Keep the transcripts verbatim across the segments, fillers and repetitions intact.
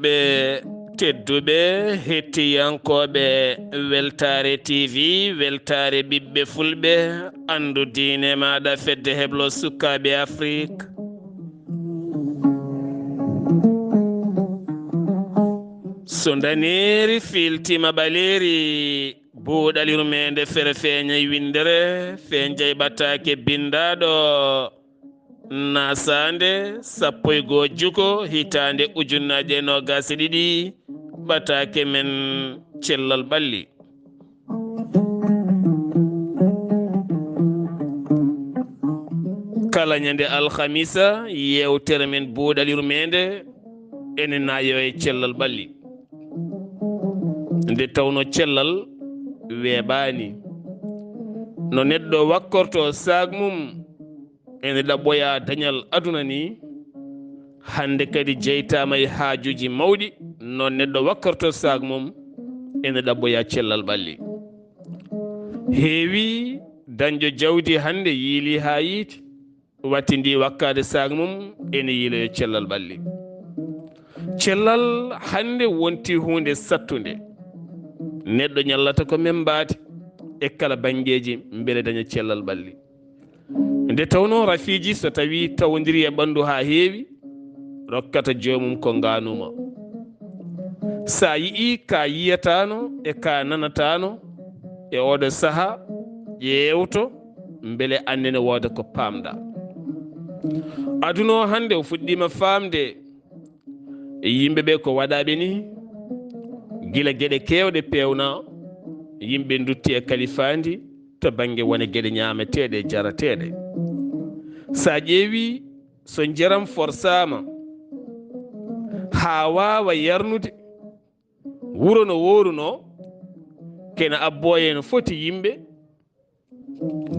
Ɓe tedduɓe hettiyankooɓe Weltaare T V, Weltaare ɓiɓɓe Fulɓe, anndu diine maaɗa, fedde heblo sukaaɓe Afrik. So ndaneeri fiiltiima ɓaleeri, buuɗal yurmeende fere feeñay winndere, feeñjay ɓataake binndaaɗo. Nasaande sappo e goo juko hitaande ujunnaaje e noogaas e ɗiɗi, ɓataake men cellal ɓalli. Kala ñande alhamisa, yeewtere men buuɗal yurmeende ene naayoo e cellal ɓalli. Nde tawno cellal weeɓaani. No neɗɗo wakkorto saag mum ene ɗaɓɓoya dañal aduna ni, hannde kadi jeytaama e haajuuji mawɗi, no neɗɗo wakkorto saag mum ene ɗaɓɓoya cellal ɓalli. Heewi dañjo jawdi hannde yiili haa yiiti, wattindi wakkaade saag mum ene yiiloyo cellal ɓalli. Cellal hannde wonti huunde sattunde. Neɗɗo ñallata ko membaade e kala banngeeji mbele daña cellal ɓalli. Nde tawno rafiiji so tawi tawdiri e ɓanndu haa heewi, rokkata joomum ko ngaanuma. Sa yi'i ka yiyataano e ka nanataano e oɗo saha, ƴeewto mbele annene wooda ko paamɗa. Aduna o hannde o fuɗɗiima faamde e yimɓe ɓe ko waɗaaɓe ni, gila geɗe keewɗe peewna, yimɓe ndutti e kalifaandi to bannge wone geɗe ñaameteeɗe e jarateeɗe. Sa ƴeewi, so njaram forsaama haa waawa yarnude, wuro no wooruno, kena abbooye no foti yimɓe,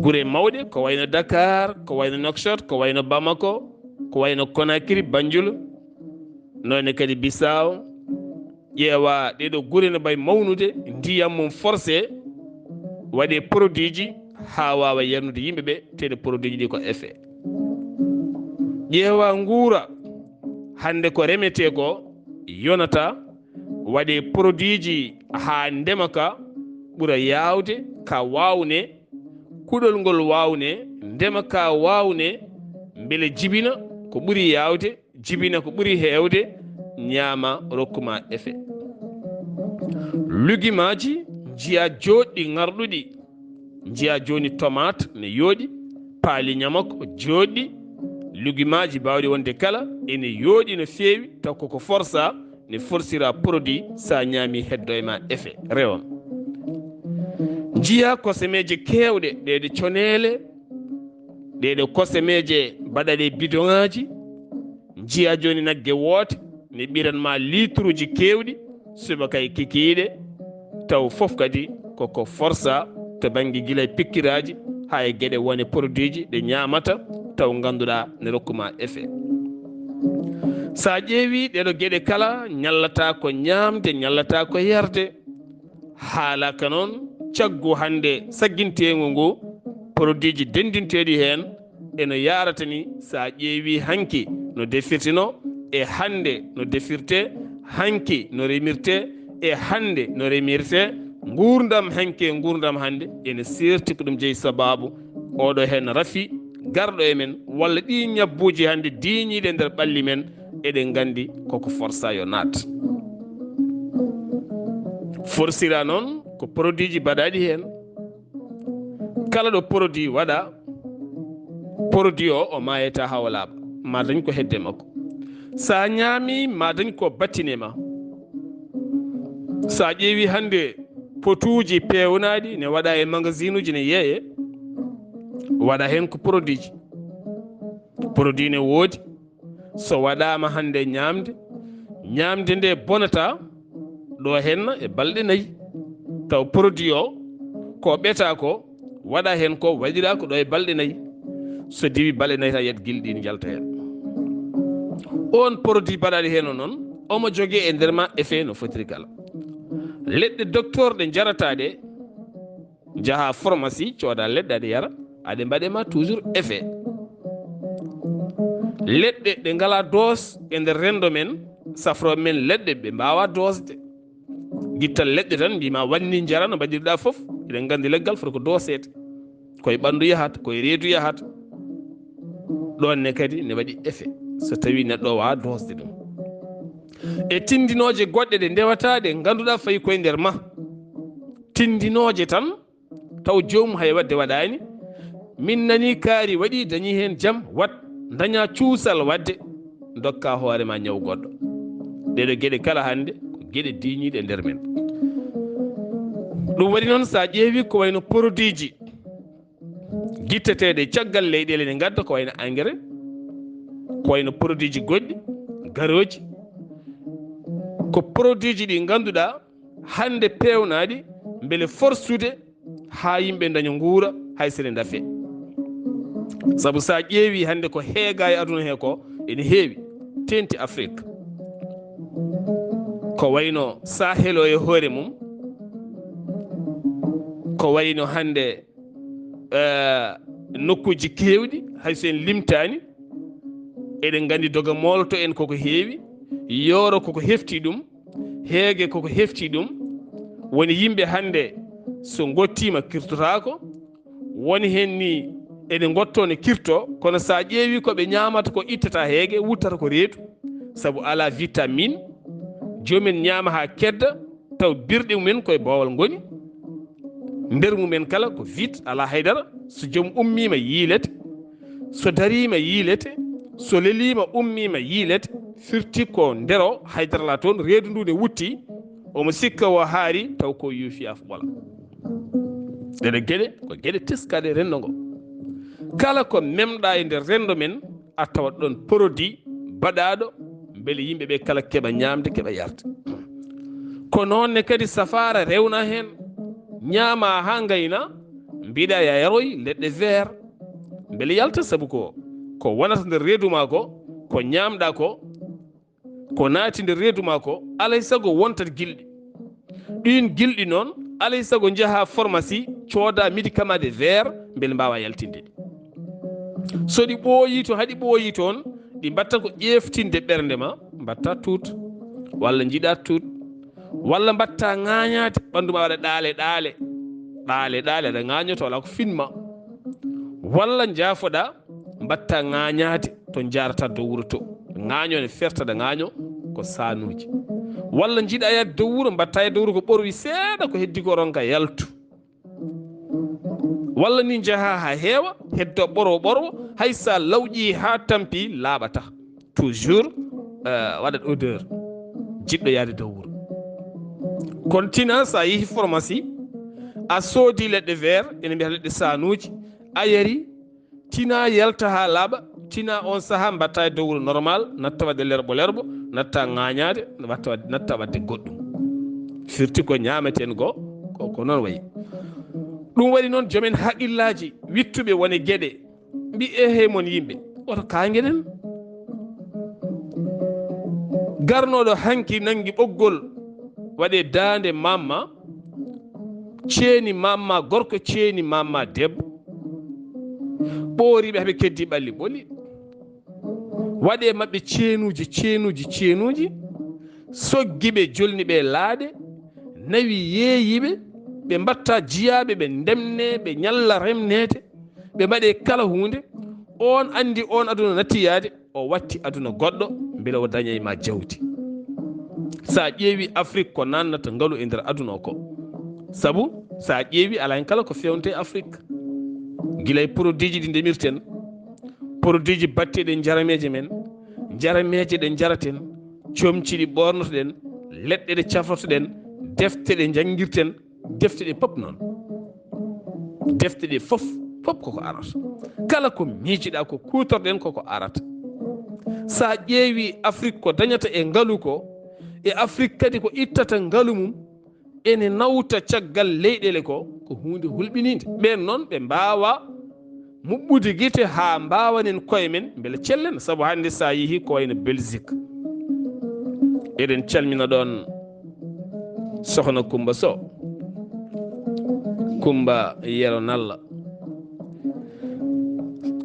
gure mawɗe ko wayno Dakar, ko wayno Nouakchott, ko wayno Bamako, ko wayno Conakry, Banjul, noone kadi Bissau. Ƴeewa ɗeɗo gure no mbay mawnude, ndiyam mum forcé, waɗe produit ji haa waawa yarnude yimɓe ɓe, tede produit ji ɗi ko effet. Ƴeewa nguura, hannde ko remetee ko yonata, waɗe produit ji haa ndema ka ɓura yaawde, ka waawne, kuɗol ngol waawne, ndema ka waawne, mbele jibina ko ɓuri yaawde, jibina ko ɓuri heewde, ñaama, rokkuma effet. Lugimaaji njiya jooɗɗi ŋarɗuɗi, njiya jooni tomate ne yooɗi, paali ñamako jooɗɗi, lugimaaji baawɗi wonde kala ene yooɗi no feewi, taw koko forsa, ne forsira produit, sa ñaami heddo e ma effet rewam. Njiya kosemeeje keewɗe, ɗeɗe coneele, ɗeɗe kosemeeje mbaɗaɗe bidoŋaaji, njiya jooni nagge woote ne ɓiran ma liitruuji keewɗi, subaka e kikiiɗe, taw fof kadi koko forsa to bannge gila e pikkiraaji haa e geɗe wone produit ji ɗe ñaamata, taw ngannduɗaa ne rokkuma effet. Sa ƴeewi ɗeɗo geɗe kala, ñallata ko ñaamde, ñallata ko yarde. Haalaka noon caggu hannde sagginteengu ngu, produit ji denndinteeɗi heen eno yaarata ni, sa ƴeewi hanki no defirtino e hannde no defirte, hanki no remirte e hannde no remirte, nguurndam hanki e nguurndam hannde ene seerti ko ɗum jeyi sababu oɗo heen rafi garɗo e men, walla ɗi ñabbuuji hannde diiñiiɗe nder ɓalli men, eɗen nganndi koko forsa yo naat. Forsira noon ko produit ji mbaɗaaɗi heen. Kala ɗo produit waɗa, produit o, o maayata haa o laaɓa, ma dañ ko hedde makko. Sa ñaami, ma dañ ko battine ma. Sa ƴeewi hannde potuuji peewnaaɗi ne waɗa e magasinuuji ne yeeye, waɗa heen ko produit ji. Produit ne woodi, so waɗaama hannde ñaamde, ñaamde nde bonata ɗo henna e balɗe nayi. Taw produit o, ko ɓeta ko, waɗa heen ko, waɗira ko ɗo e balɗe nayi. So diwi balɗe nayi tan, yiyat gilɗi ɗi njalta heen. On produit mbaɗaɗo heen o noon, omo jogee e nder ma effet no fotiri kala. Leɗɗe docteur ɗe njarata ɗe, njaha pharmacie, cooda leɗɗe, aɗa yara, aɗe mbaɗe ma toujours effet. Leɗɗe ɗe ngala dose e nder renndo men, safrooɓe men leɗɗe, ɓe mbaawaa doosde. Gittal leɗɗe tan, mbiima wanni njara no mbaɗirɗa fof, eɗen nganndi leggal foti ko dooseede. Koye ɓanndu yahata, koye reedu yahata. Ɗoon ne kadi ne waɗi effet so tawii neɗɗo o waawaa doosde ɗum. E tinndinooje goɗɗe ɗe ndewata, ɗe ngannduɗaa fayi koye nder ma. Tinndinooje tan, taw joomum hay waɗde waɗaani. Min nanii kaari waɗi, dañi heen jam, wat, daña cuusal waɗde, ndokka hoore ma ñaw goɗɗo. Ɗeɗo geɗe kala hannde ko geɗe diiñiiɗe e nder men. Ɗum waɗi noon, so a ƴeewi ko wayno produit ji gitteteeɗe caggal leyɗeele ne ngadda, ko wayno engrais, ko wayno produit ji goɗɗi, garooji, ko produit ji ɗi ngannduɗaa hannde peewnaaɗi mbele forsude haa yimɓe daña nguura hay sene dafe. Sabu so a ƴeewi hannde ko heega e aduna he ko ene heewi, teeŋti Afrik. Ko wayno Sahel o e hoore mum, ko wayno hannde, eh, nokkuuji keewɗi, hay so en limtaani, eɗen nganndi doga moolto en koko heewi, yooro koko hefti ɗum, heege koko hefti ɗum. Woni yimɓe hannde so ngottiima kirtotaako, woni heen ni ene ngottoo ne kirtoo, kono so a ƴeewi ko ɓe ñaamata ko ittata heege, wuttata ko reedu, sabu alaa vitamine, joomum en ñaama haa kedda, taw birɗe mum en koye boowal ngoni. Nder mum en kala ko vide, alaa haydara. So joom ummiima yiilete, so dariima yiilete, so leliima ummiima yiilete, firti ko nder o haydara alaa toon, reedu ndu ne wutti, omo sikka o haari, taw ko yuufi af ɓola. Ɗeɗe geɗe ko geɗe teskaɗe renndo ngo. Kala ko memɗa e nder renndo men, a tawat ɗon produit baɗaaɗo mbele yimɓe ɓe kala keɓa ñaamde, keɓa yarde. Ko noon ne kadi safaara rewna heen, ñaama haa ngayna, mbiɗa ya yaroy leɗɗe vert mbele yalta, sabu ko, ko wonata nder reedu ma ko, ko ñaamɗa ko, ko naati nder reedu ma ko, alay sago wontat gilɗi. Ɗiin gilɗi noon, alay sago njaha pharmacie, cooda médicament de vert, mbele mbaawa yaltinde ɗi. So ɗi ɓooyi to, haɗi ɓooyi toon, ɗi mbatta ko ƴeeftinde ɓernde ma, mbatta tuut, walla njiɗa tuut, walla mbatta ŋaañaade, ɓanndu ma waɗa ɗaale, ɗaale, ɗaale, ɗaale, aɗa ŋaañoo to alaa ko fin ma. Walla njaafoɗa, mbatta ŋaañaade to njaarata dow wuro to. Ŋaañoo ne ferta, aɗa ŋaañoo ko saanuuji. Walla njiɗa yaade dow wuro, mbatta e dow wuro ko ɓorwi seeɗa, ko heddi ko ronka yaltu. Walla ni njaha haa heewa, heddo ɓorwo ɓorwo, hay sa lawƴi haa tampi laaɓata. Toujours, euh, waɗat odeur. Jiɗɗo yaade dow wuro. Kono tina sa yehi pharmacie, a soodi leɗɗe vert, ene mbiyata leɗɗe saanuuji, a yari, tina yalta haa laaɓa, tina on saha mbatta e dow wuro normal, natta waɗde lerɓo lerɓo, natta ŋaañaade, watta waɗ-, natta waɗde goɗɗum. Firti ko ñaameteen go, ko, ko noon wayi. Ɗum waɗi noon jomen haqillaaji wittuɓe wone geɗe, mbi ehe mon yimɓe, oto kaangeɗen. Garnoɗo hanki nangi ɓoggol, waɗe daande mamma, ceeni mamma gorko, ceeni mamma debbo. Ɓooriɓe haɓe keddi ɓalli ɓoli. Waɗe maɓɓe ceenuji, ceenuji, ceenuji. Soggi ɓe, jolni ɓe laaɗe. Nawi yeeyi ɓe. Ɓe mbatta jiyaaɓe, ɓe ndemne, ɓe ñalla remneede. Ɓe mbaɗe kala huunde. On anndi on aduna natti yaade, o watti aduna goɗɗo, mbele o dañay ma jawdi. Sa ƴeewi Afrik ko nannata ngalu e nder aduna o ko. Sabu sa ƴeewi alaa hen kala ko fewnte Afrik. Gila e produit ji ɗi ndemirten, produit ji batteɗi e njarameeje men, njarameeje ɗe njaraten, comci ɗi ɓornotoɗen, leɗɗe ɗe cafrotoɗen, defte ɗe njanngirten, defte ɗe pop noon. Defte ɗe fof, fof koko arata. Kala ko miijiɗa ko kuutorɗen koko arata. Sa ƴeewi Afrik ko dañata e ngalu ko, e Afrik kadi ko ittata ngalu mum, ene nawta caggal leyɗele ko, ko huunde hulɓiniinde. Ɓeen noon ɓe mbaawa muɓɓude gite haa mbaawanen koye men, mbele cellen. Sabu hannde sa yehi ko wayno Belgique, eɗen calmina ɗoon Sokhna Coumba Sow, Coumba Yero Nalla.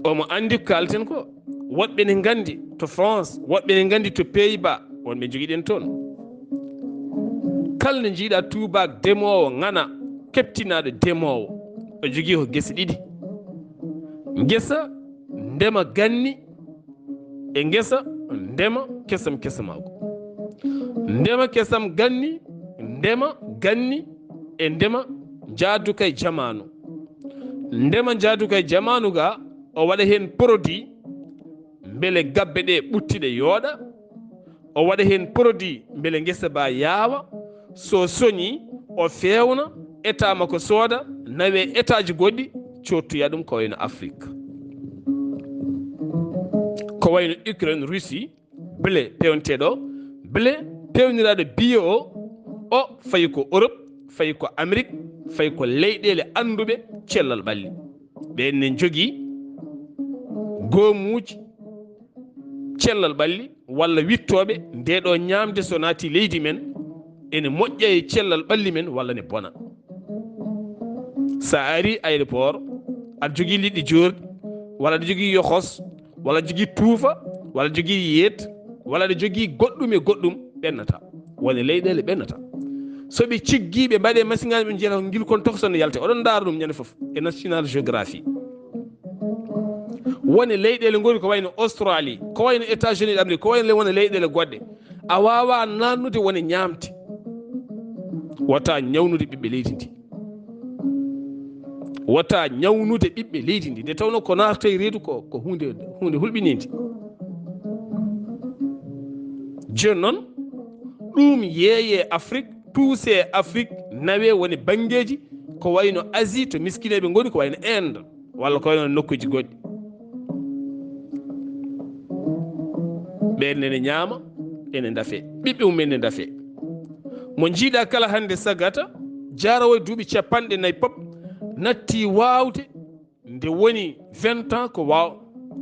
Omo anndi ko kalten ko. Woɗɓe ne nganndi to France, woɗɓe ne nganndi to Pays-Bas, Wonɓe jogiɗen toon. Kala nde njiiɗa tuubaak demoowo ŋana, keptinaaɗo demoowo, o jogii ko gese ɗiɗi. Ngesa ndema ganni e ngesa ndema kesam kesamaagu. Ndema kesam ganni, ndema ganni e ndema njaaduka e jamaanu. Ndema njaaduka e jamaanu ga, o waɗa heen produit mbele gabbe ɗe ɓuttiɗe yooɗa, o waɗa heen produit mbele ngesa ba yaawa, so soñi o feewna, état makko sooda, nawe état ji goɗɗi, coottoya ɗum ko wayno Afrique. Ko wayno Ukraine, Russie, blé pewnteɗo, blé pewniraɗo bio o, o fayi ko Europe, fayi ko Amérique, fayi ko leyɗeele annduɓe cellal ɓalli. Ɓeen ne njogii goomuuji cellal ɓalli walla wittooɓe nde ɗo ñaamde so naati leydi men, ene moƴƴa e cellal ɓalli men walla ne bona. Sa ari aéroport, aɗa jogii liɗɗi joorɗi, walla aɗa jogii yohos, walla aɗa jogii tuufa, walla aɗa jogii yeet, walla aɗa jogii goɗɗum e goɗɗum, ɓennata. Woni leyɗeele ɓennata. So ɓe ciggii, ɓe mbaɗe masiŋaaji, ɓe njiyata ko ngilkon tokosonde yalte. Oɗon ndaara ɗum ñande fof e National Geography. Woni leyɗeele ngoni ko wayno Australie, ko wayno États-Unis d'Amérique, ko wayno le-, woni leyɗeele goɗɗe. A waawaa naatnude woni ñaamde. Wota ñawnude ɓiɓɓe leydi ndi. Wota ñawnude ɓiɓɓe leydi ndi. Nde tawno ko naarta e reedu ko, ko huunde, huunde hulɓiniinde. Jooni noon, ɗum yeeye Afrique, tuuse Afrique, nawe woni banngeeji, ko wayno Asie, to miskineeɓe ngoni, ko wayno Inde, walla ko wayno nokkuuji goɗɗi. Ɓeen ene ñaama, ene ndafe. Ɓiɓɓe mum ene ndafe. Mo njiiɗa kala hannde sagata, jaarowo e duuɓi capanɗe nayi pop, natti waawde, nde woni vingt ans ko waaw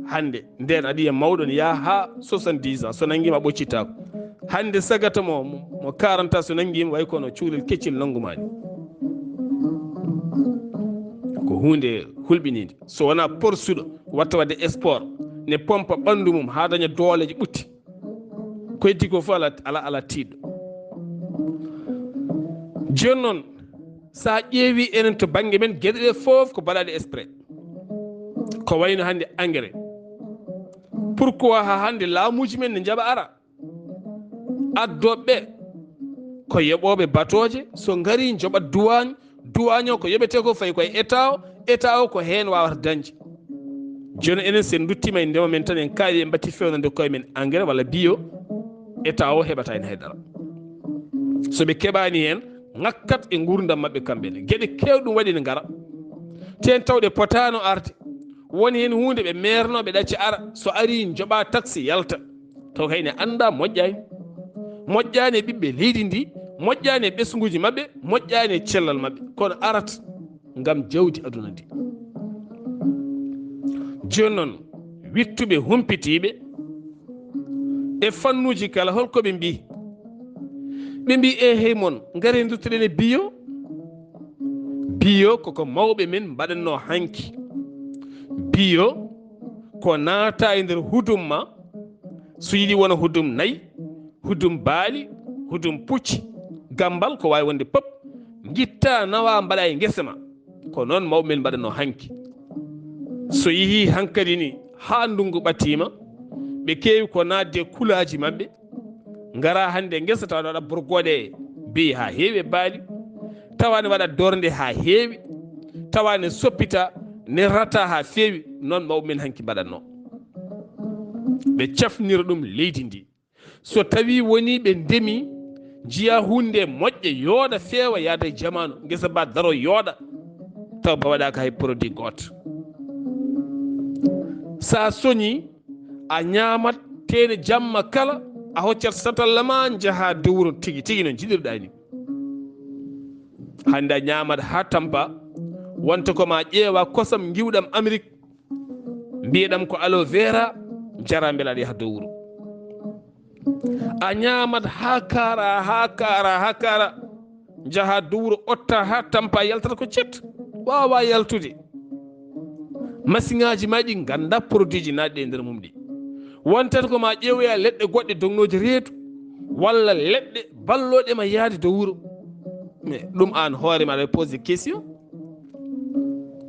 hannde. Ndeen aɗa yiya mawɗo ne yaha haa soixante-dix ans, so nanngiima a ɓoccittaako. Hannde sagata mo, mo, mo quarante ans, so nanngiima, way kono cukalel keccel nanngumaani. Ko huunde hulɓiniinde. So wonaa porsuɗo, watta waɗde sport, ne pompa ɓanndu mum haa daña dooleeji ɓutti. Ko heddi ko fof ala, ala, ala tiiɗɗo. Jooni noon, so a ƴeewi enen to bannge men, geɗe ɗe fof ko baɗaɗe exprès. Ko wayno hannde engrais. Pourquoi haa hannde laamuuji men ne njaɓa ara? Addooɓe ɓe ko yoɓooɓe batooje, so ngari njoɓat duwaañ, duwaañ o ko yoɓetee ko fayi koye état o, état o ko heen waawata dañde. Jooni enen, so en nduttiima e ndema men tan, en kaawi, en mbatti feewnande koye men engrais walla bio, état o heɓata heen hay dara. So ɓe keɓaani heen, ŋakkat e nguurndam maɓɓe kamɓe ne. Geɗe keewɗe ɗum waɗi ne ngara. Teen tawde potaano arde. Woni heen huunde ɓe meernoo, ɓe ɗacca ara. So arii, njoɓa taxe, yalta. Taw kay ne anndaa moƴƴaani. Moƴƴaani e ɓiɓɓe leydi ndi, moƴƴaani e ɓesnguuji maɓɓe, moƴƴaani e cellal maɓɓe. Kono arat ngam jawdi aduna ndi. Jooni noon, wiɗtuɓe humpitiiɓe e fannuuji kala, holko ɓe mbii? Ɓe mbii, "Eehey mon, ngaree nduttoɗen e bio." Bio koko mawɓe men mbaɗatnoo hanki. Bio ko naata e nder hudum ma, so yiɗi wona hudum nayi, hudum baali, hudum pucci, gambal, ko waawi wonde pop, ngitta, nawa, mbaɗa e ngesa ma. Ko noon mawɓe men mbaɗatnoo hanki. So yehii hankadi ni haa ndunngu ɓattiima, ɓe keewi ko naatde kulaaji maɓɓe, ngara hannde ngesa tawa ne waɗa borgoɗe beyi haa heewi e baali, tawa ne waɗa dorde haa heewi, tawa ne soppita, ne rata haa feewi. Noon mawɓe men hanki mbaɗatnoo. Ɓe cafnira ɗum leydi ndi. So tawi woni ɓe ndemi, njiya huunde moƴƴe, yooɗa, feewa, yaada e jamaanu, ngesa ba daro, yooɗa, taw ba waɗaaka hay produit gooto. Sa soñi, a ñaamat, teene jamma kala, a hoccat satalla ma, njaha dowro tigi tigi no njiɗirɗa ni. Hannde a ñaamat haa tampa, wonta ko ma ƴeewa kosam ngiwɗam Amérique, mbiyeɗam ko aloe vera, njara mbela aɗa yaha dowro. A ñaamat haa kaara, haa kaara, haa kaara. Njaha dowro, otta haa tampa, yaltata ko cet. Waawa yaltude. Masiŋaaji ma ɗi ngannda produit ji naatɗi e nder mum ɗi. Wontat ko ma ƴeewoya leɗɗe goɗɗe dognooje reedu. walla leɗɗe ballooɗe ma yahde to wuro. Mais ɗum aan hoore ma aɗa pose question.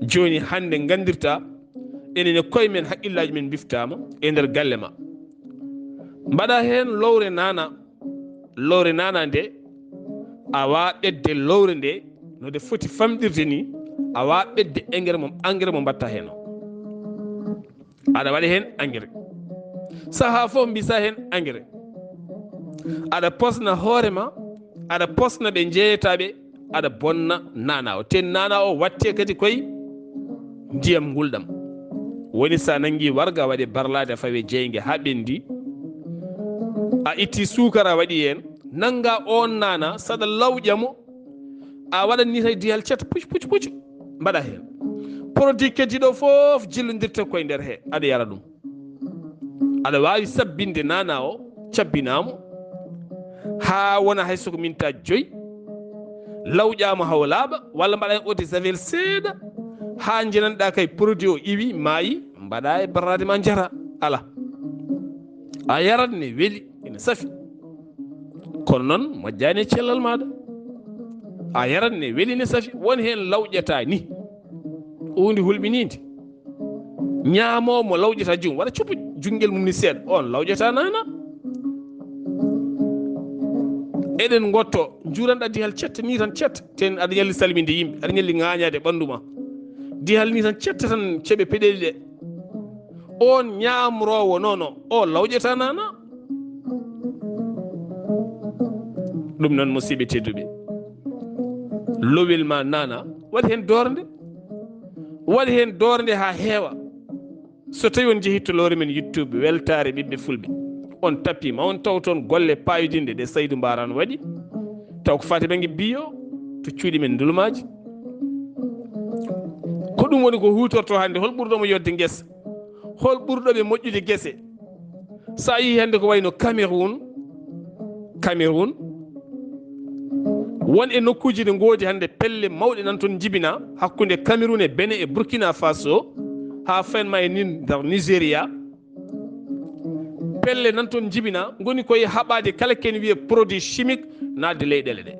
Jooni hannde nganndirta enen e koye men, haqqillaaji men mbiftaama e nder galle ma. Mbaɗa heen lowre naana. Lowre naana nde, a wawa ɓedde lowre nde no nde foti famɗirde ni, a wawa ɓedde engrais mo, engrais mo mbatta heen o. Aɗa waɗa heen engrais. Saha fof mbisa heen engrais. Aɗa posna hoore ma, aɗa posna ɓe njeeyataɓe, aɗa bonna naana o. Ten naana o watte kadi koye ndiyam ngulɗam. Woni sa nangi warga waɗe barlade fawe jeynge ha ɓendi. A itti suukara waɗi heen, nanga on naana saɗa lawƴa mo. A waɗan ni tay diyal cet puc puc puc. Mbaɗa heen. Produit keddiɗo fof jillodirta koye nder he, aɗa yara ɗum. Aɗa waawi sabbinde naana o, cabbinaa mo, haa wona hay so ko mintaji joyi, lawƴaa mo haa o laaɓa, walla mbaɗaa heen eau de javel seeɗa, haa njenanɗaa kay produit o iwi, maayi, mbaɗaa e barlaade ma, njaraa. Alaa. A yarat ne weli, ene safi. Kono noon, moƴƴaani e cellal maaɗa. A yarat ne weli, ne safi, won heen lawƴata ni. Huunde hulɓiniinde. Ñaamoowo mo lawƴata jum, waɗa cupuƴ junngel mum ni seeɗa, on lawƴata naana. Eɗen ngotto, njuuranɗa dihal cetta ni tan cetta, ten aɗa ñalli salminde yimɓe, aɗa ñalli ŋaañaade ɓanndu ma. Dihal ni tan cetta tan ceɓe peɗeli ɗe. On ñaamroowo nono, o lawƴata naana. Ɗum noon, musiɓɓe tedduɓe, lowel ma naana, waɗi heen doornde. Waɗi heen doornde haa heewa. So tawi on njehii to lowre men YouTube, Weltaare Ɓiɓɓe Fulɓe, on tappiima, on taw toon golle paayodinɗe ɗe Saydu Mbaaraan waɗi, taw ko faati bannge bio to cuuɗi men Ndulmaaji. Ko ɗum woni ko huutorto hannde, hol ɓurɗo mo yodde ngesa? Hol ɓurɗo ɓe moƴƴude gese? So a yii hannde ko wayno Cameroun, Cameroun, won e nokkuuji ɗi ngoodi hannde pelle mawɗe nan toon njibina hakkunde Cameroun e Benin e Burkina Faso, haa fayin ma e nin nder Nigeria. Pelle nan toon njibina, ngoni koye haɓaade kala ken wiye produit chimique naatde leyɗeele ɗe.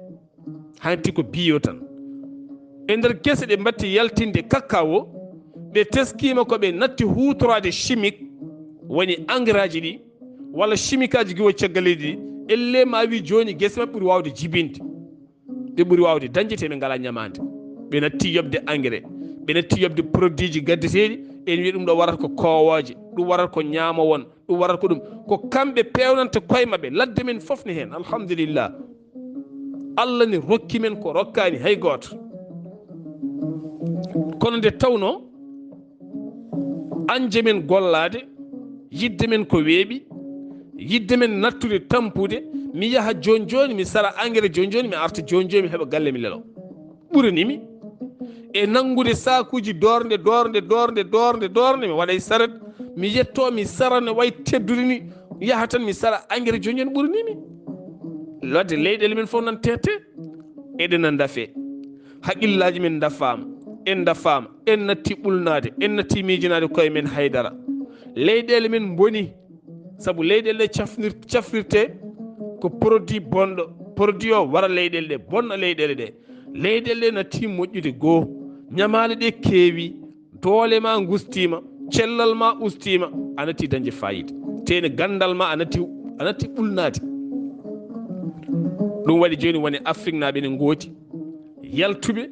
Hanti ko bio tan. E nder gese ɗe mbatti yaltinde cacao, ɓe teskiima ko ɓe natti huutoraade chimique, woni engrais ji ɗi, walla chimique aji giwo caggal leydi ɗi, elle ma wi jooni gese maɓɓe ɓuri waawde jibinde. Ɓe ɓuri waawde dañde te ɓe ngalaa ñamaande. Ɓe natti yoɓde engrais, ɓe natti yoɓde produit ji gaddeteeɗi, en wiya ɗum ɗo warata ko koowooje, ɗum warata ko ñaamo won, ɗum warata ko ɗum. Ko kamɓe peewnanta koye maɓɓe, ladde men fof ne heen, alhamdulillah. Allah ne rokki men ko rokkaani hay gooto. Kono nde tawnoo, añde men gollaade, yiɗde men ko weeɓi, yiɗde men nattude tampude, mi yaha jooni jooni, mi sara engrais jooni jooni, mi arta jooni jooni, mi heɓa galle mi lelo. Ɓurani mi. E nanngude saakuuji doornde, doornde, doornde, doornde, doornde, mi waɗa e saret, mi yetto, mi sara no wayi teddude ni, yaha tan mi sara engrais jooni jooni, ɓurani mi. Ladde leyɗeele men fof nan tete, eɗen na ndafe. Haqqillaaji men ndafaama, en ndafaama, en natti ɓulnaade, en natti miijanaade koye men haydara. Leyɗeele men mboni, sabu leyɗeele ɗe cafnir-, cafrirte ko produit bonɗo, produit o wara leyɗeele ɗe, bonna leyɗeele ɗe. Leyɗeele ɗe natti moƴƴude goo, ñamaale ɗe keewi, doole ma ngustiima, cellal ma ustiima, a natti dañde fayida. Tene ganndal ma a natti, a natti ɓulnaade. Ɗum waɗi jooni woni Afriknaaɓe ne ngoodi yaltuɓe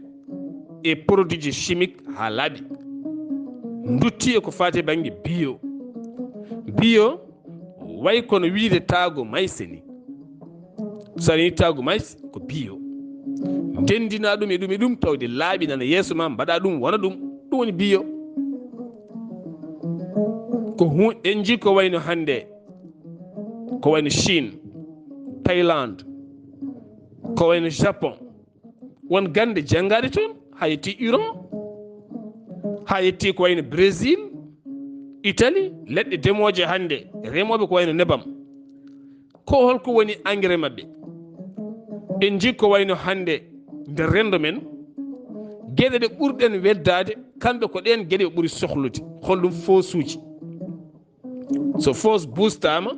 e produit ji chimique haa laaɓi. Ndutti e ko faati e bannge bio. Bio way kono wiyde taago mayse ni. So a nani taago mayse ko bio. Ndenndina ɗum e ɗum e ɗum tawde laaɓi nana yeeso ma, mbaɗa ɗum wona ɗum. Ɗum woni bio. Ko hu-, en njii ko wayno hannde, ko wayno Chine, Thaïlande, ko wayno Japon. Won gannde janngaade toon, haa yetti Iran, haa yetti ko wayno Brésil, Italie, leɗɗe demooje hannde, remooɓe ko wayno nebam. Ko holko woni engrais maɓɓe? En njii ko wayno hannde nder renndo men, geɗe ɗe ɓurɗen weddaade, kamɓe ko ɗeen geɗe ɓe ɓuri sohlude. Holɗum? Foosuuji. So foos bustaama,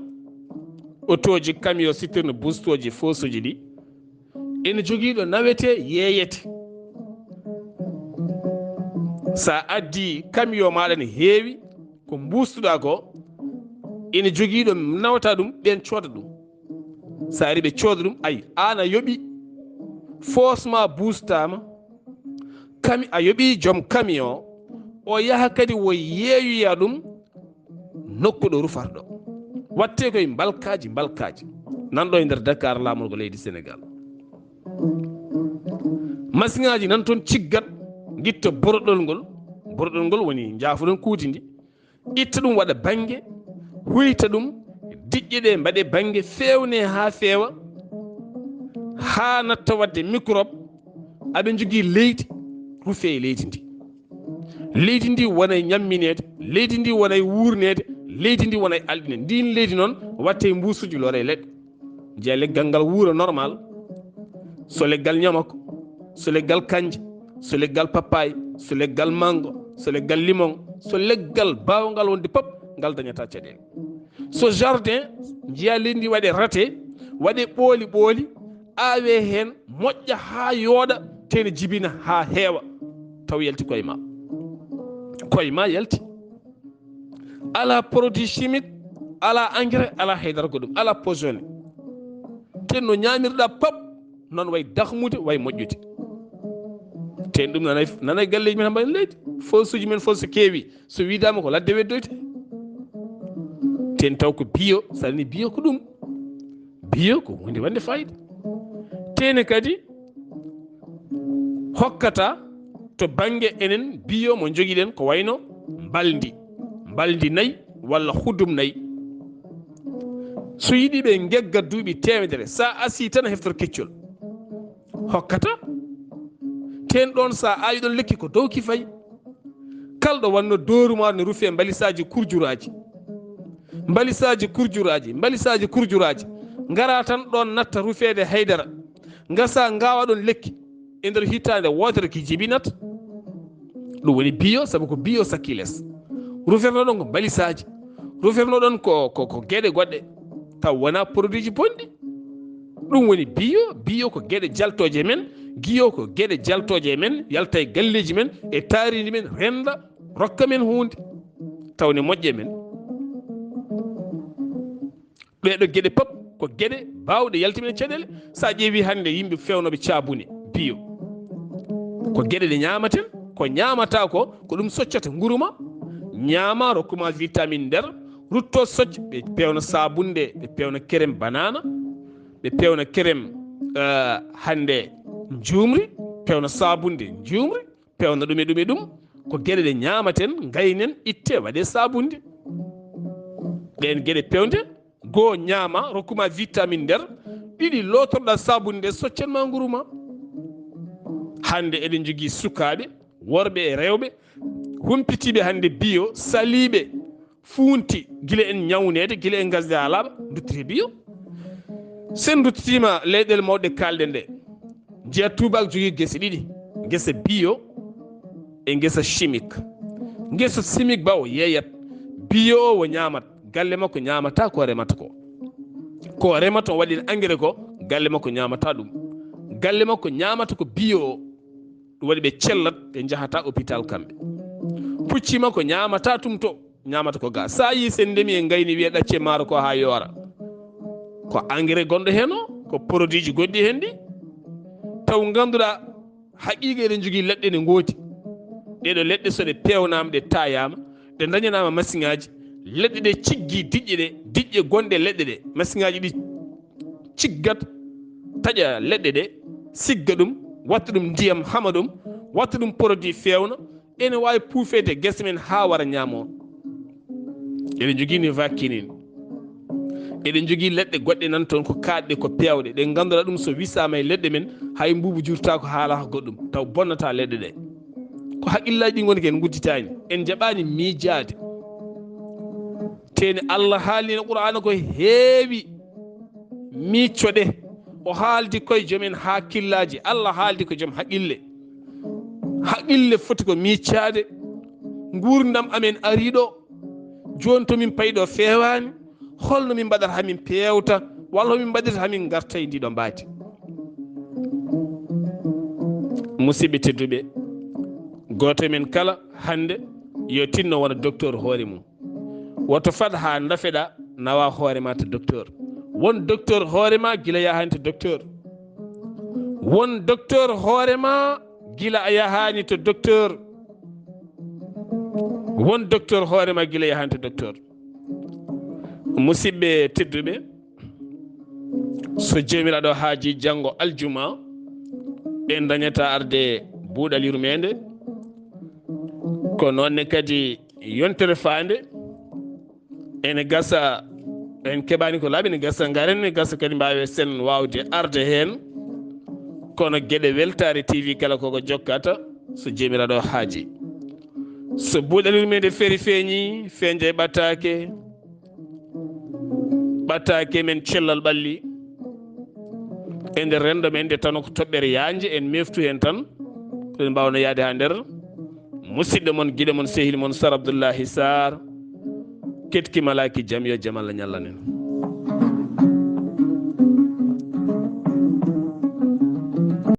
otooji, camion, citerne, bustooji, fosuji ɗi, ene jogii ɗo nawetee, yeeyete. So a addii camion maaɗa ne heewi, ko mbuustuɗaa ko, ene jogii ɗo nawata ɗum, ɓeen cooda ɗum. So ari ɓe cooda ɗum, ay, aan a yoɓii, foos ma buustaama, kami-, a yoɓii joom camion o, o yaha kadi o yeeyoya ɗum nokku ɗo rufata ɗo. Waɗtee koye mbalkaaji, mbalkaaji. Nan ɗo e nder Dakar, laamorgo leydi Sénégal. Masiŋaaji nan toon ciggat, ngitta borɗol ngol. Borɗol ngol woni njaafuɗon kuudi ndi. Itta ɗum waɗa bannge, huyta ɗum, diƴƴe ɗe mbaɗe bannge, feewne haa feewa, haa natta waɗde microbe, aɓe njogii leydi, rufee e leydi ndi. Leydi ndi wona e ñammineede, leydi ndi wona e wuurneede, leydi ndi wona e alɗineede. Ndiin leydi noon watte e mbuusuuji, lora e leɗɗe. Njiya leggal ngal wuura normal. So leggal ñamako, so leggal kanje, so leggal papaye, so leggal mango, so leggal limon, so leggal baawngal wonde pop, ngal dañata caɗeele. So jardin, njiya leydi ndi waɗe rate, waɗe ɓooli ɓooli, aawe heen, moƴƴa haa yooɗa, tene jibina haa heewa, taw yalti koye ma. Koye ma yalti. Ala produit chimique, ala engrais, ala haydara goɗɗum, ala poison. Ten no ñaamirɗa pop, noon way dahmude, way moƴƴude. Ten ɗum nanay, nanay galleeji men hamba leydi. Fosuji men fof so keewi, so wiidaama ko ladde weddoyte. Ten taw ko bio, so a nani bio ko ɗum. Bio ko huunde wonde fayida. Tene kadi hokkata to bannge enen bio mo njogiɗen ko wayno mbalndi, mbalndi nayi walla hudum nayi. So yiɗi ɓe ngegga duuɓi teemedere, sa asi tan a heftor keccol. Hokkata. Ten ɗon sa awi ɗon lekki ko dow ki fayi. Kalɗo wanno dooru ma ne rufe mbalisaaji kurjuraaji. Mbalisaaji kurjuraaji, mbalisaaji kurjuraaji. Ngara tan ɗon natta rufeede haydara. Ngasa ngawa ɗon lekki. E nder hitaande wootere ki jibinat. Ɗum woni bio, sabu ko bio sakki les. Ruferno ɗon ko mbalisaaji. Ruferno ɗon ko, ko, ko geɗe goɗɗe. Taw wona produit ji bonɗi. Ɗum woni bio, bio ko geɗe jaltooje men, bio ko geɗe jaltooje men, yalta e galleeji men, e taarindi men, renda, rokka men huunde. Taw ne moƴƴe men. Ɗee ɗo geɗe pop ko geɗe baawɗe yalti men caɗeele. So a ƴeewi hannde yimɓe feewnooɓe caabune bio, ko geɗe ɗe ñaamaten, ko ñaamata ko, ko ɗum soccata nguru ma, ñaama, rokku ma vitamine nder, rutto socca, ɓe peewna saabunde, ɓe peewna kerem banana, ɓe peewna kerem, eh, hannde njuumri, peewna saabunde njuumri, peewna ɗum e ɗum e ɗum. Ko geɗe ɗe ñaamaten, ngaynen, itte, waɗe saabunde. Ɗeen geɗe peewnde, goo ñaama, rokku ma vitamine nder, ɗiɗi lootorɗa saabunde, soccen ma nguru ma. Hannde eɗen njogii sukaaɓe, worɓe e rewɓe, humpitiiɓe hannde bio, saliiɓe, fuunti, gila en ñawneede, gila en ngasde haa laaɓa, nduttiri bio. Sen nduttiima leyɗeele mawɗe kaalɗen ɗe, njiya tuubaak jogii gese ɗiɗi, ngesa bio e ngesa chimique. Ngesa chimique ba o yeeyat, bio o o ñaamat, galle makko ñaamata ko remata ko. Ko remata o waɗi engrais ko, galle makko ñaamata ɗum. Galle makko ñaamata ko bio o. Ɗum waɗi ɓe cellat, ɓe njahata hôpital kamɓe. Pucci makko ñaamata tum to, ñaamata ko ga. Sa yi sen ndemi e ngayni wiya ɗacce maaro ko haa yoora. Ko engrais gonɗo heen o, ko produit ji gonɗi heen ɗi. Taw ngannduɗaa haqiiqa eɗen njogii leɗɗe ne ngoodi. Ɗee ɗo leɗɗe so ɗe peewnaama, ɗe taayaama, ɗe ndañanaama masiŋaaji, leɗɗe ɗe ciggi diƴƴe ɗe, diƴƴe gonɗe leɗɗe ɗe, masiŋaaji ɗi ciggat, taƴa leɗɗe ɗe, sigga ɗum, watta ɗum ndiyam, hama ɗum, watta ɗum produit feewna, ene waawi puufeede gese men haa wara ñaamo. Eɗen njogii ni vaccine en. Eɗen njogii leɗɗe goɗɗe nan toon ko kaaɗɗe, ko peewɗe, ɗe ngannduɗaa ɗum so wisaama e leɗɗe men, hay mbuubu jurtaako haalaa ko goɗɗum, taw bonnata leɗɗe ɗe. Ko haqqillaaji ɗi ngoni ko en ngudditaani, en njaɓaani miijaade. Teni Allah haalino Qur'aana ko heewi. Micco ɗe. O haaldi koye joom en hakkillaaji. Allah haaldi ko joom haqqille. Haqqille foti ko miccaade. Nguurndam amen arii ɗo. Jooni to min payi ɗo feewaani. Holno min mbaɗata hamin peewta, walla homin mbaɗirta hamin ngarta e ndiɗo mbaadi? Musidɓe tedduɓe, gooto e men kala hannde yo tinno wona docteur hoore mum. Woto fad haa ndafeɗa nawa hoore ma to docteur. Won docteur hoore ma gila yahani to docteur. Won docteur hoore ma gila a yahani to docteur. Won docteur hoore ma gila yahani to docteur. Musidɓe tedduɓe, so joomiraaɗo haaji, janngo aljuma ɓe dañata arde buuɗal yurmeende. Ko noonne kadi yontere faande ene gasa, en keɓani ko laaɓi, ene gasa ngaren, ene gasa kadi mbaawe sen waawde arde heen. Kono geɗe weltaare T V kala koko jokkata, so joomiraaɗo haaji. So buuɗal yurmeende feeri feeñi, feeñde ɓataake, ɓataake men cellal ɓalli. E nder renndo men nde tan ko toɓɓere yaajnde, en meftu heen tan, ko en mbaawno yaade haa nder. Musidɗo mon, giɗo mon, sehil mon, Sar Abdullahi Sar, ketki malaaki jam, yo jam Allah ñallan en.